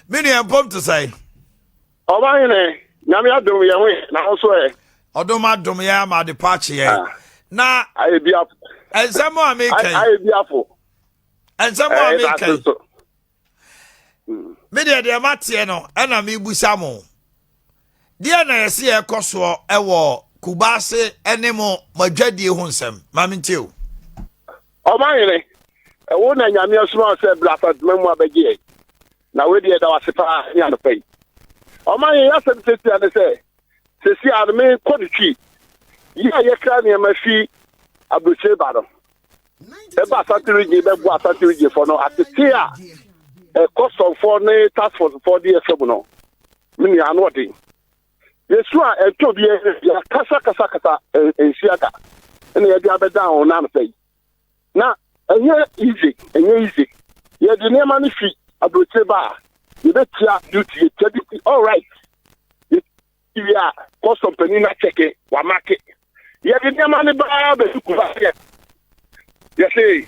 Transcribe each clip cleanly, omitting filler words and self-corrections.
Me nua, mpɔm te sɛn? Ɔbahene, Nyame adom, yɛn ho yɛ, na wo nso ɛ? Ɔdom adom yɛn ama ade pa akye yɛn. Ah. Na Ayɛ bi afo. nsɛm a meka yi, Ayɛ bi afo. nsɛm a Ɛyɛ meka yi, so. Me deɛ mateɛ no ɛna mebusa mo. Deɛ na yɛse yɛkɔ soɔ ɛwɔ Kubase ɛne mo adwadie ho nsɛm. Ma mentie o. Ɔbahene, ɛwo na Nyame asoma wo sɛ bra Asantema mu abɛgye yɛn. Na wei deɛ, ɛda wase paa ne anɔpa yi. Ɔman yɛn asɛm sesia ne sɛ, sesia no menkɔ ne twi. Yi a yɛkra nneɛma fi aburokyire ba no, ɛba Asante Region, bɛboa Asante Region fɔ no atete a ɛkɔ sɔmfoɔ ne task force foɔ de ɛfɛ mu no, me nua, ano ɔden. Yɛsu a ɛntɔ bi, yɛakasa kasa kasa nhyia da, ɛna yɛde abɛda wɔn nan anɔpa yi. Na ɛnyɛ easy, ɛnyɛ easy. Yɛde nneɛma no fi aburokyire ba a, yɛbɛtua duty, yɛtua duty, all right. Yɛwie a, custom panin no akyɛke, wamake. Yɛde nneɛma no baa bɛsi kuba yɛ, yɛse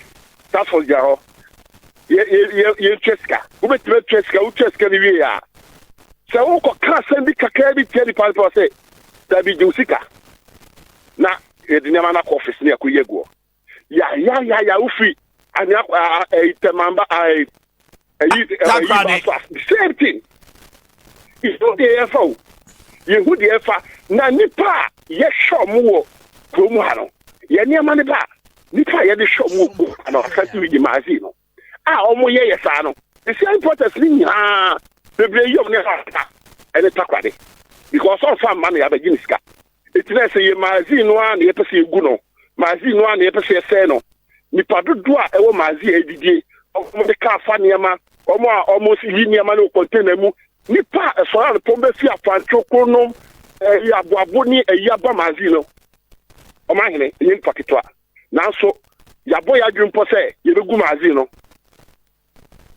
task force gyina hɔ, yɛntua sika. Wobɛtumi atua sika, wotua sika no wie a, sɛ wokɔka asɛm bi kakraa bi tia nipa no pɛ, sɛ dabi, gye wo sika, na yɛde nneɛma no akɔ office ne akɔyi aguɔ. Ya ya ya ya, wofiri anua ɛyi Tɛmamba ɛyi ɛyi ɛyi ba so a, the same thing. Yɛhu deɛ yɛfa o, yɛhu deɛ yɛfa. Na nipa a yɛhwɛ ɔmo wɔ kurom ha no, yɛ nneɛma no ba a, nipa a yɛde hwɛ ɔmo wɔ kurom ha no, Asante Region magazine no a ɔmo yɛ yɛ saa no, esi importers ne nyinaa bebree yi ɔmo nneɛma aba ɛne Takoradi because ɔnfa mma no, yɛabɛgye ne sika. Eti na ɛsɛ yɛ magazine no a na yɛpɛ sɛ yɛgu no magazine no a na yɛpɛ sɛ yɛsɛe no. Nipa dodoɔ a ɛwɔ magazine a ɛdidie, ɔmo de kaa fa nneɛma, ɔmo a ɔmo yi nneɛma no wɔ container mu, nipa a ɛsɔre anopɔn bɛfi Afantwo nom, ɛyi aboabo ne ɛyi aba magazine no, ɔmo ahene, ɛnyɛ nipa ketewa. Nanso yɛabɔ yɛ adwene mpɔ sɛ yɛbɛgu magazine no.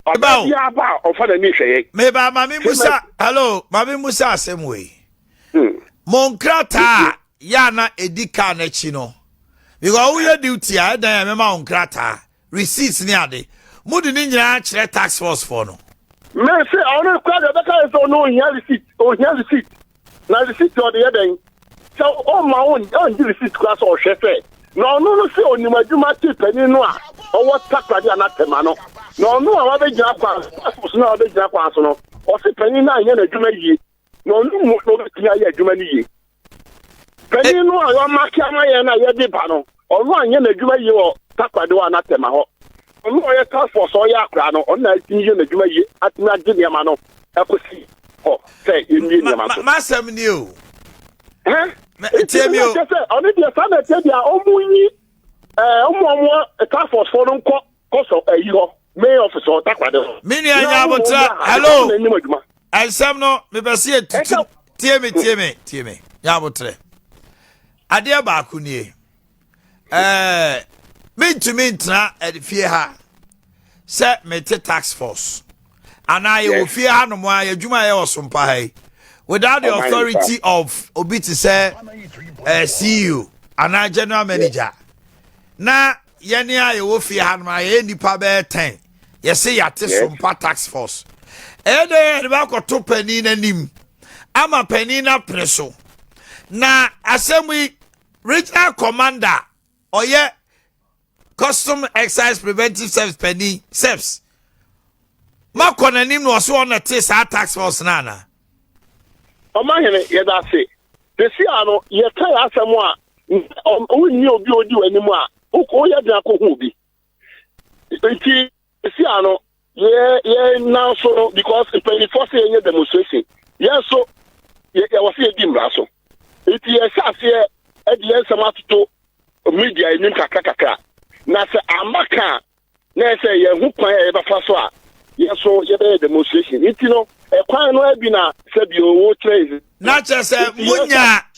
Ɔbaa biara ba a, ɔfa n'ani hwɛ yɛn. Meba, maame musa, hello, maame musa, asɛm wei. Mo nkrataa a yɛ a na ɛdi kaa n'akyi no, because woyɛ duty a, ɛdan a mɛma wo nkrataa, receipts ne ade, mode ne nyinaa kyerɛ task force foɔ no? Mɛ sɛ ɔno kura deɛ, ɔbɛka yɛ sɛ ɔno ohia receipt, ohia receipt. Na receipt ɔde yɛ dɛn? Sɛ ɔma wo ɔngye receipt kura sɛ ɔhwɛ sɛ na ɔno no sɛ onim adwuma te panin no a ɔwɔ Takoradi ana Tɛma no, na ɔno a wabɛgyina kwan so no a wabɛgyina kwan so no, ɔse panin no anyɛ n'adwuma yie, na ɔno mu na ɔbɛtumi ayɛ adwuma no yie. Panin no a wɔamake ama yɛn no a yɛde ba no, ɔno anyɛ n'adwuma yie wɔ Takoradi hɔ ana Tɛma hɔ. Ɔno a ɔyɛ task force a ɔyɛ akora no, ɔno na atumi yɛ n'adwuma yie, atumi agye nneɛma no ɛkɔsi hɔ sɛ yɛnwie nneɛma so. Masɛm ni o. Tie mi o. Kyɛ sɛ ɔno deɛ, saa na ɛkyɛ deɛ, ɔmo yi ɔmo a ɔmo task force foɔ no nkɔ kɔsɔ ɛyi hɔ, main office hɔ, Takoradi hɔ. Me nua, nya abotra. Hello, ɛnsɛm no mepɛ sɛ yɛtutu. Tie me, tie me, tie me, nya abotrɛ. Adeɛ baako nie, mentumi ntena fie ha sɛ mete task force anaa yɛwɔ fie ha nom a yɛadwuma a yɛwɔ sompa ha yi without the authority of obi te sɛ CEO anaa general manager. Na yɛne a yɛwɔ fie ha nom a yɛyɛ nnipa bɛyɛ 10, yɛse yɛate sompa task force, ɛyɛ dɛ yɛde bɛakɔto panin n'anim ama panin no apene so. Na asɛm yi, regional commander ɔyɛ Custom Excise Preventive Service panin seps makɔ n'anim na ɔso ɔna te saa task force no ana? Ɔmahene, yɛda ase. Sesi a no yɛka yɛ asɛm a, wonni obi a odi w'anim a woyɛ den akɔhu obi. Nti sesi a no yɛ yɛ nan so no, because mpanyinfoɔ sɛ yɛnyɛ demonstration, yɛn nso yɛwɔ sɛ yɛdi mmara so. Nti yɛhyɛ aseɛ de yɛn nsɛm atoto media anim kakra kakra, na sɛ ama ka a, na yɛ sɛ yɛn ho kwan a yɛbɛfa so a yɛn nso yɛbɛyɛ demonstration. Nti no ɛkwan no abi na sɛbi owó kyerɛ. Na kyerɛ sɛ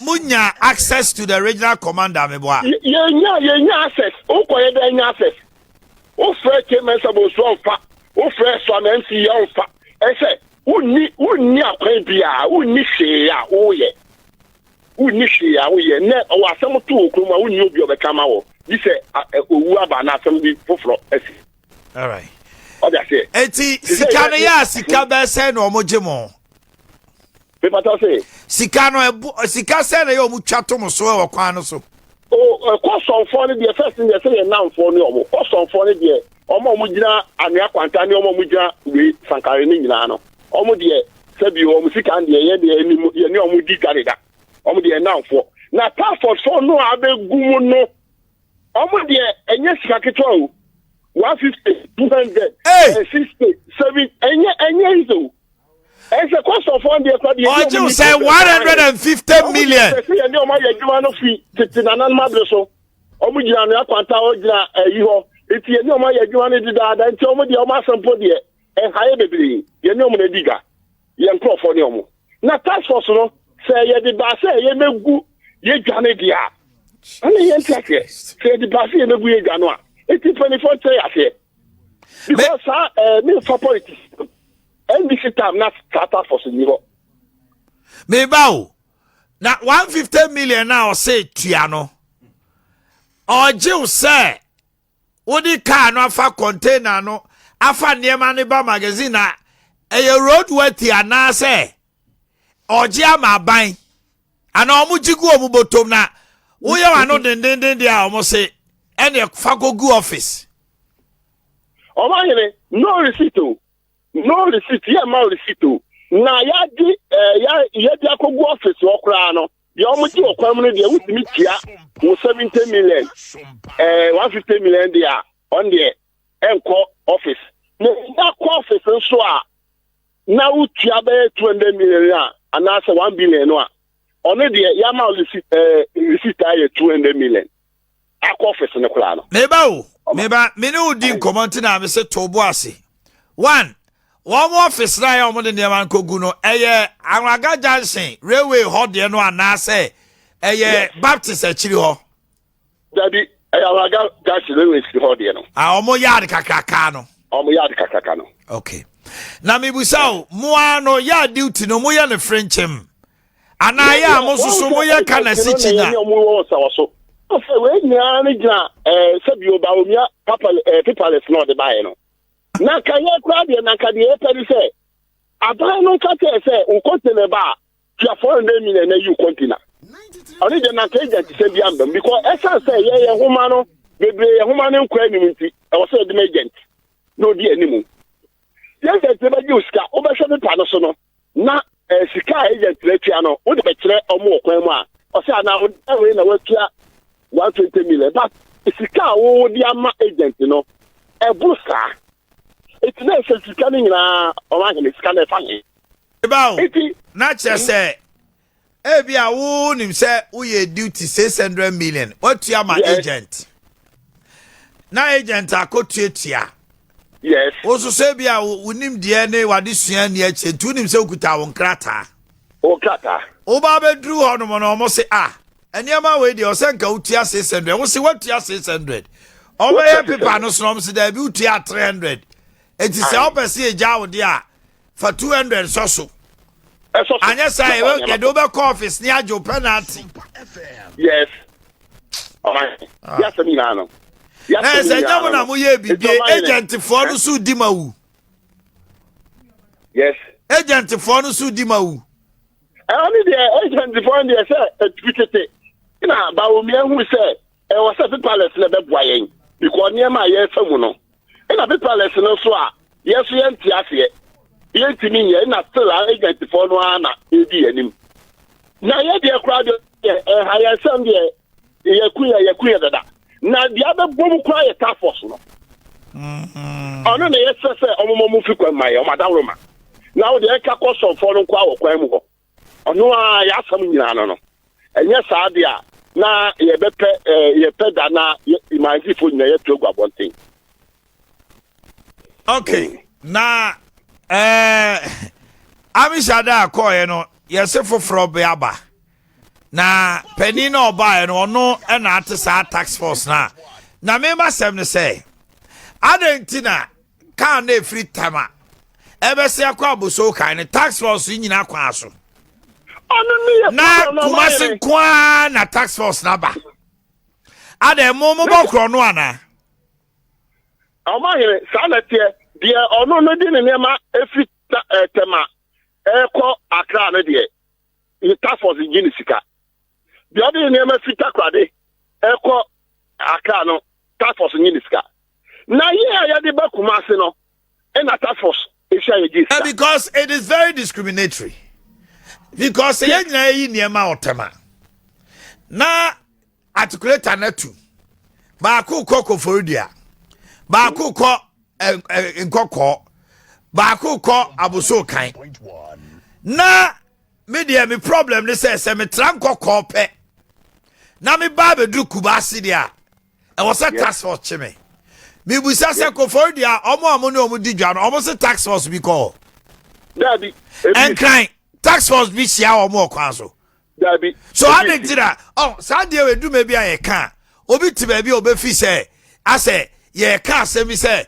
munya access to the regional commander, meboa? Yɛnya access. Wokɔ yɛ dɛ nya access? Wofrɛ Kmn sɛ bonsu ɔmfa, wofrɛ Suame MC yɛ ɔmfa. Ɛsɛ wonni akwan biara, wonni hwee a woyɛ, wonni hwee a woyɛ. Nnɛ ɔwɔ asɛm to wɔ kurom a, wonni obi a ɔbɛka ma wɔ gye sɛ owu aba na asɛm bi foforɔ asi. Alright. Ɔde aseɛ. Eti sika no yɛ a sika bɛɛ sɛn na wɔn gye mo. Mepatɔ se. Sika no ɛbo sika sɛn na yɛ wɔn twa to mo so wɔ kwan no so. O kɔsɔnfoɔ no deɛ fɛs no deɛ sɛ yɛ namfoɔ ne wɔn kɔsɔnfoɔ no deɛ wɔn a wɔn gyina anwea kwanta ne wɔn a wɔn gyina wei sankare ne nyinaa no wɔn deɛ sɛbi wɔn sika deɛ yɛn deɛ anim yɛn ne wɔn di dwa deda wɔn deɛ namfoɔ na tafoɔ no a abɛgu mu no. Ɔmo deɛ ɛnyɛ sika ketewa o. 150, 200, 60, 7, ɛnyɛ ɛnyɛ easy o. Ɛsɛ kɔsɔfoɔ deɛ kora deɛ ɔgye wo sɛ 150 million. Ɔmo sɛ yɛne ɔmo ayɛ adwuma no fi tete nananom abere so. Ɔmo gyina anwea kwanta hɔ gyina ayi hɔ. Nti yɛne ɔmo ayɛ adwuma no dedaada nti ɔmo deɛ ɔmo asɛm po deɛ ɛha yɛ bebree. Yɛne ɔmo na adi dwa. Yɛn nkorɔfoɔ ne ɔmo. Na task force no sɛ yɛde baa sɛ yɛmɛgu yɛ dwa no deɛ a ɛna yɛn ti aseɛ sɛ yɛde baa sɛ yɛmɛgu yɛ dwa no a eti mpanimfoɔ nkyerɛ yɛ aseɛ because saa ɛɛ ne nfa politics NDC time na saa task force ni hɔ. Meba o na 150 million na ɔsɛ tua no ɔgye wo sɛ Wode car no afa container no afa nneɛma no ba magazine na ɛyɛ road worthy anaasɛ ɔgye ama aban anaa wɔn gye gu wɔn bɔtɔm na woyɛ wɔn ano dendenden deɛ a wɔn se ɛne fa kɔ gu office. Ɔmanhene, no receipt o, no receipt, yɛ mma receipt o, na yɛagye ɛɛ yɛde akɔgu office hɔ koraa no. Deɛ wɔn gye wɔ kwan mu no deɛ wotumi tua wo 70 million ɛɛ 150 million deɛ a ɔn deɛ ɛnkɔ office na ɛnya kɔ office nso a na wotua bɛyɛ 200 million a anaasɛ 1 billion no a ɔno deɛ yɛama receipt ɛɛ receipt ayɛ 200 million. akɔ office no koraa no. Meba o, meba, me ne wo di nkɔmmɔ nti na mese to bo ase. One, wɔn office no a ɛyɛ wɔn de nneɛma no kɔgu no, ɛyɛ Anwaga Junction railway hɔ deɛ no anaasɛ ɛyɛ Baptist akyiri hɔ? Dabi, ɛyɛ Anwaga Junction railway akyiri hɔ deɛ no. Ah, wɔn yard kakraka no. Wɔn yard kakraka no. Okay. Na mebusa o, mo ara no yard duty no moyɛ no frenkyem? Anaa yɛ a mo nso so moyɛ ka na sikyi na. Wɔn wɔ nsa so. Sɛ wei nyinaa no gyina ɛɛ sɛbi o Bawumia papa ɛɛ paperless na ɔde baeɛ no. Na nka yɛ koraa deɛ na nka deɛ yɛpɛ ne sɛ aban no nka kyerɛ sɛ wo container ba a tua 400 million na yi wo container. Ɔno deɛ na nka agent sɛ bi amba mu because ɛsan sɛ yɛyɛ nhoma no bebree yɛ nhoma no nkɔ anim nti ɛwɔ sɛ yɛde ma agent na ɔdi anim. Agent no bɛgye wo sika wobɛhwɛ pepa no so no na eh, sika a agent no atua no wode bɛkyerɛ ɔmo wɔ kwan mu a ɔsɛ anaa wode wei na watua 120 million but sika a wode ama agent no ɛboro saa eti na ɛsɛ sika no nyinaa ɔmo ahene sika no ɛfa he Eba o, na kyerɛ sɛ Ebi a wo nim sɛ woyɛ duty 600 million watua ma agent. Na agent akɔtuatua. Yes. Wo nso sɛ ebi a wo nim deɛ ne wade sua ni akyire nti wonim sɛ wokuta wo nkrataa. Wo nkrataa. Woba bɛduru hɔ nom no ɔmo se ah nneɛma wei deɛ ɔsɛ nka wotua 600 wo se woatua 600. Ɔbɛyɛ pepa no so na ɔmo se daabi wotua 300. Eti sɛ wopɛ sɛ yɛgyaa wo deɛ a fa 200 sɔ so. Ɛsɔ so. Anyɛ saa yɛde wobɛkɔ office ne agye wo penalty. Yes. Ɔman. Ah. Yasɛm nyinaa no. Na ɛsɛ nyɛ mo na moyɛ bibie agentfoɔ no so di ma wu. Yes. Agentfoɔ no so di ma wu. Ɛwɔ ne deɛ agentfoɔ no deɛ sɛ ɛtupi tete na Bawumia hu sɛ ɛwɔ sɛ paperless na ɛbɛboa yɛn because nneɛma a yɛrefa mu no ɛna paperless no nso a yɛn nso yɛnte aseɛ yɛntumi nyɛ ɛna still a agentfoɔ no ara na ɛredi yɛn anim na yɛ deɛ koraa deɛ ɛha yɛn nsɛm deɛ yɛku yɛ yɛku yɛ dada na deɛ abɛbɔ mu koraa yɛ task force no mm-hmm. ɔno na yɛsɛ sɛ ɔmomɔ mu fi kwan ma yɛ ɔmo adaworo ma na wo deɛ ɛka kɔ sɔmfoɔ no nko a wɔ kwan mu hɔ Ɔno ara yɛ asɛm nyinaa no no. Ɛnyɛ saa de a, na yɛbɛpɛ ɛɛ yɛpɛ da na Imanzifo nyinaa yɛtu agu abɔnten. Okay, mm. na ɛɛ eh, Amisha da akɔɔɛ no yɛse foforɔ bɛ aba na panin na ɔbaeɛ no ɔno ɛna ate saa tax force na na mema sɛm no sɛ adɛn nti na Kaa no a ɛfiri Tema ɛbɛsi akɔ Abossey kan no tax force yi nyina kwan so. Na Kumasi nko ara na tax force no aba. Adɛn mo mobɔ korɔ no anaa? Ɔmahene saa na ɛteɛ. Deɛ ɔno no de ne nneɛma efi Tema ɛkɔ Accra no deɛ, task force gye ne sika. Deɛ ɔde ne nneɛma fi Takoradi ɛkɔ Accra no, task force nye ne sika. Na yɛ a yɛde ba Kumase no, ɛna task force ehyia yɛ gye sika. Because it is very discriminatory, because yɛn nyinaa yi nneɛma ɔtɛma na articulator no atu, baako kɔ Koforidua, baako kɔ Nkɔkɔɔ, baako kɔ Abosokan. Na me deɛ, me problem ne sɛ metra Nkɔkɔɔ pɛ na me ba abɛduru Kumase deɛ a, ɛwɔ sɛ task force kye me. Mibusa sɛ Koforidua, ɔmo a mo ne ɔmo di dwa no, ɔmo se task force bi kɔ hɔ? Dabi. Ɛnkran, task force bi hyia ɔmo wɔ kwan so? Dabi. So adi nti na ɔ saa deɛ wɔ edwuma bi a yɛka, obi te baabi a obefi sɛ asɛ yɛka asɛm bi sɛ